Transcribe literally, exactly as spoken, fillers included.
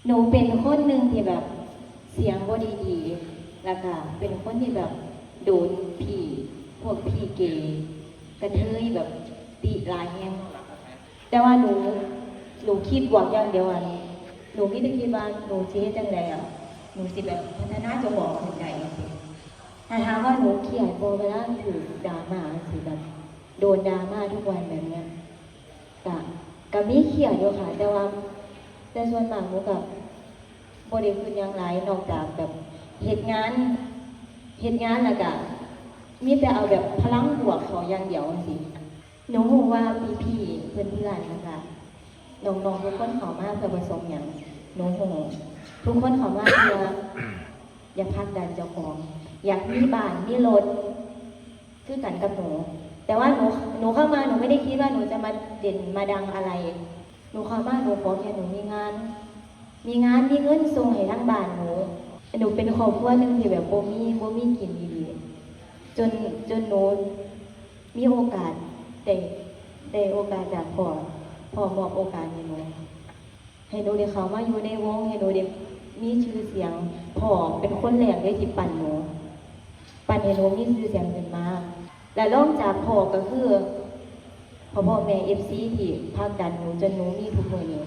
หนูเป็นคนหนึ่งที่แบบเสียงบ่ดีๆ แล้วก็เป็นคนที่แบบโดนผีพวกผีเกย์กระเทยแบบติหลายแฮง แต่ว่าหนูหนูคิดบวกอย่างเดียวอะหนูมีแต่คิดว่าหนูสิเฮ็ดจั่งใดอะหนูสิแบบพัฒนาเจ้าของขึ้นได้จั่งซี้ถ้าถามว่าหนูเครียดบ่เวลาถูกดราม่าจั่งซี้แบบโดนดราม่าทุกวันแบบเนี้ย กะกะมีเครียดอยู่ค่ะ แต่ว่าแต่ส่วนมากหนูกะบ่ได้คิดหยังหลายนอกจากแบบเฮ็ดงานเฮ็ดงานแล้วกะมีแต่เอาแบบพลังบวกเข้าอย่างเดียวจั่งซี้หนูรู้ว่าพี่ๆเพื่อนๆแล้วกะน้องๆทุกคนเข้ามาเพื่อประสงค์หยังหนูรู้ทุกคนเข้ามาเพื่ออยากผลักดันเจ้าของอยากมีบ้านมีรถ คือกันกับหนู แต่ว่าหนูหนูเข้ามาหนูไม่ได้คิดว่าหนูจะมาเด่นมาดังอะไร หนูเข้ามาหนูขอแค่หนูมีงาน มีงานมีเงินส่งให้ทางบ้านหนู หนูเป็นครอบครัวหนึ่งที่แบบบ่มีบ่มีกินดีๆจนจนหนูมีโอกาสได้ได้โอกาสจากพ่อพ่อมอบโอกาสให้หนู ให้หนูได้เข้ามาอยู่ในวงให้หนูได้มีชื่อเสียงพ่อเป็นคนแรกเลยที่ปั้นหนูปั้นให้หนูมีชื่อเสียงขึ้นมาและรองจากพ่อก็คือพ่อพ่อแม่เอฟซีที่ผลักดันหนูจนหนูมีทุกมื้อนี้